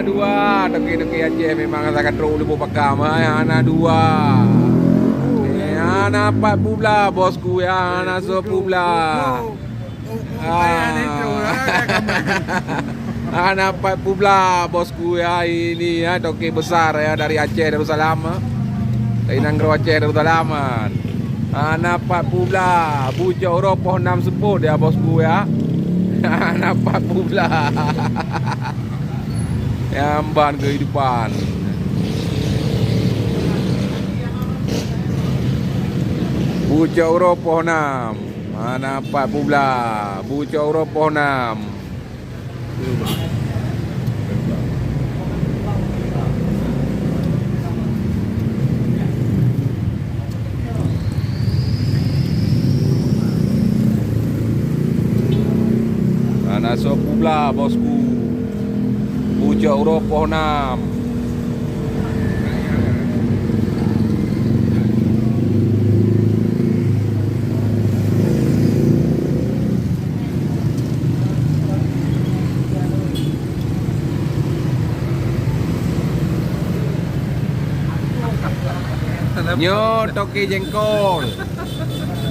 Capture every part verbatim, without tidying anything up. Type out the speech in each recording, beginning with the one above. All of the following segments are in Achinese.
Dua, toke-toke Aceh memang sagat trok leubeh pakam, hai, hana dua. Eh, hana pat publa, bosku, ya, hana soe publa. Ah. Hana pat publa, bosku, ya, ini, ya, toke besar, ya, dari Aceh Darussalam, ya. Dari nanggroe Aceh Darussalam, ya. Hana pat publa, bucok uroe poh enam seupôt, ya, bosku, ya. Hana pat publa. Nyang ban keuhidupan. Bucok uroe poh nam, hana pat publa. Bucok uroe poh nam. Hana soe publa, bosku. Bucok uroe poh nam. Nyoe toke jengkol.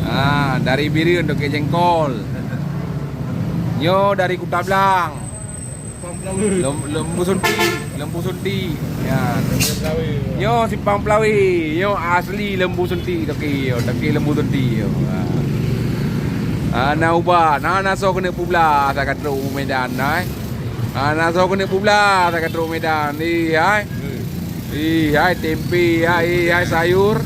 Ah, dari Bireuen toke jengkol. Nyoe dari Kuta Blang. Lem-, Lembu Sunti, Lembu Sunti. Ya. Nyoe simpang Peulawé, nyoe asli Lembu Sunti toke, yo, toke Lembu Sunti, yo. Ha. Hana ubat, hana soe keuneuk publa sagat trok u Medan, hai. Hana soe keuneuk publa sagat trok u Medan, ih, hai. Ih, hai, tempe, hai, ih, hai, sayur.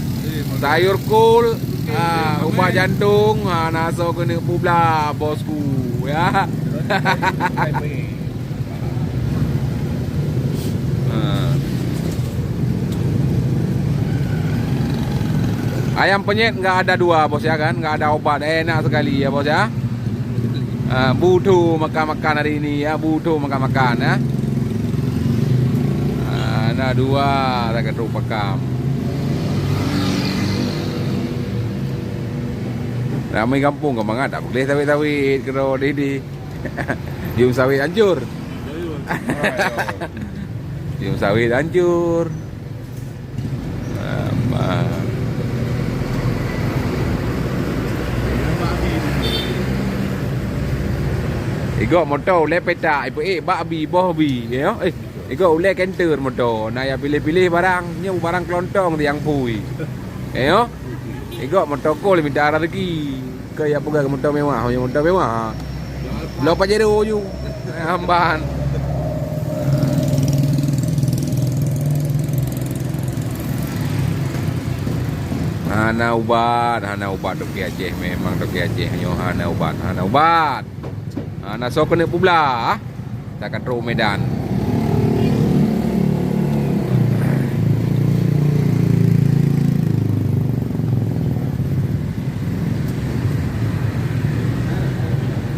Sayur kol, ha, ubat jantong, hana soe keuneuk publa, bosku, ya. Ha. Ayam penyet nggak ada dua, bos, ya kan? Nggak ada obat. Enak sekali, ya, bos, ya. Ha, bu tho makan-makan hari ini, ya. Bu tho makan-makan, ya. Ha, na dua sagat trok pakam. Ramai gampông ka mangat, tak boleh sawit-sawit keudroe di, di. Yum sawit hancur. Yum sawit hancur. Apa? Igok moto ulèe petak, ipeuék bak bi, boh bi, ya. Eh, igok ulèe kenter moto, na ya piléh-piléh barang, nyoe barang kelontong tiang pui. Eh, yo. Igok moto kol mita rezeki. Keu ya peugah moto mewah, moto mewah. Lo Pajero ju. Amban. Hana ubat, hana ubat toke Aceh. Memang toke Aceh nyoe hana ubat, hana ubat. Hana soe keuneuk publa. Takat trok Medan.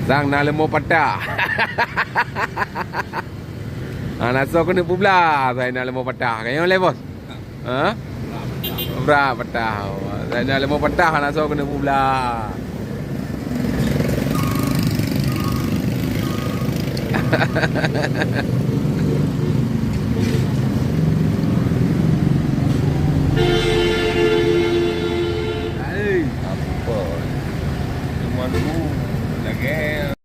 Sang na leumo patah. Hana soe keuneuk publa, sang na leumo patah. Kayong le, bos. Ha? Brat patah. Saya na leumo patah, hana soe keuneuk publa.